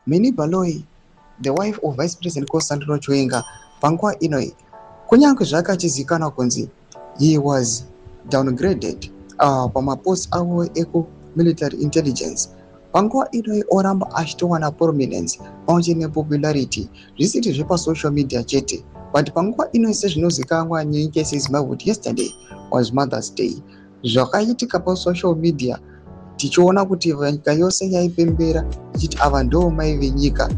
Minnie Baloyi, the wife of Vice President Constantino Chiwenga, panguva ino, kunyange zvake achizivikanwa kunzi he was downgraded pamapost avo ekumilitary intelligence, panguva ino oramba achitowana prominence pamwe chete nepopularity, zvisiri zvepasocial media chete, but panguva ino, sezvinozivikanwa nenyika yeZimbabwe kuti yesterday was Mother's Day, zvakaitika pasocial media tichiona kuti nyika yose yaipembera ichiti ava ndo mai venyika.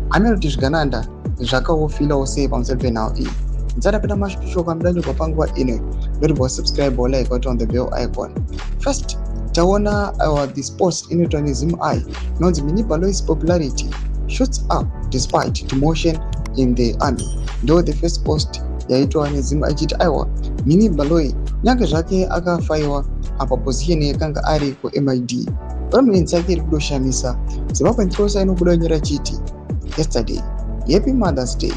Hameno kuti zvigananda zvakaofeelawo sei pamusoro penhau iyi. Ndisati mashoko amudanyurwa panguva ino, ndoribva subscribe or like on the bell icon. First taona this post inoitwa neZimEye inonzi "Minnie Baloyi's popularity shoots up despite demotion in the army". Ndo the first post yaitwa neZimEye ichiti aiwa, Minnie Baloyi nyange zvake akafaiwa apa position yakanga ari kuMID, prominence yake iri kudoshamisa. Zimbabwe Closer inobuda nyora chiti, "Yesterday, happy Mother's Day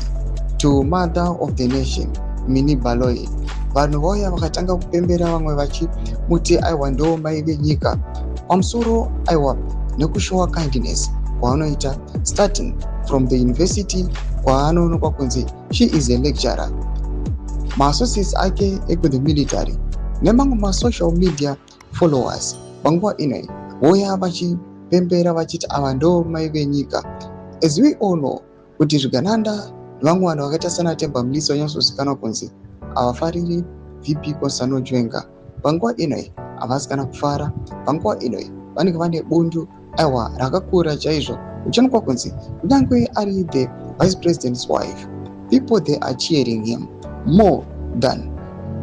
to mother of the nation, Minnie Baloyi." Vanhu vauya vakatanga kupembera, vamwe vachimuti aiwa, ndo mai venyika, pamusoro aiwa nekushowa kindness kwaanoita, starting from the university kwaanoonekwa kunzi she is a lecturer, maassociates ake ekuthe military nemamwe masocial media followers. Panguva ino voya vachipembera vachiti ava ndo mai venyika. As we all know kuti zvigananda nevamwe vanhu vakaita sana Temba Mliswa vanyatsozivikanwa kunzi havafariri VP Constantino Chiwenga, panguva ino havasi kana kufara. Panguva ino vanenge vane bundu aiwa rakakura chaizvo, uchionekwa kunzi kunyange ari the vice president's wife, people, they are cheering him more than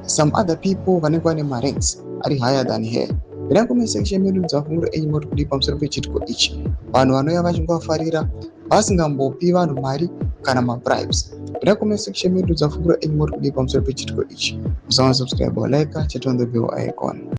some other people vanenge vane maranks ari higher than her. Pinai comment section medu, dzafunguro enyu moti kudii pamusoro pechiitiko ichi? Vanhu vanouya vachingovafarira vasingambopi vanhu mari kana mabribes. Pinai comment section medu, dzafunguro enyu moti kudii pamusoro pechiitiko ichi? Musaona subscribe, like, chete on the bell icon.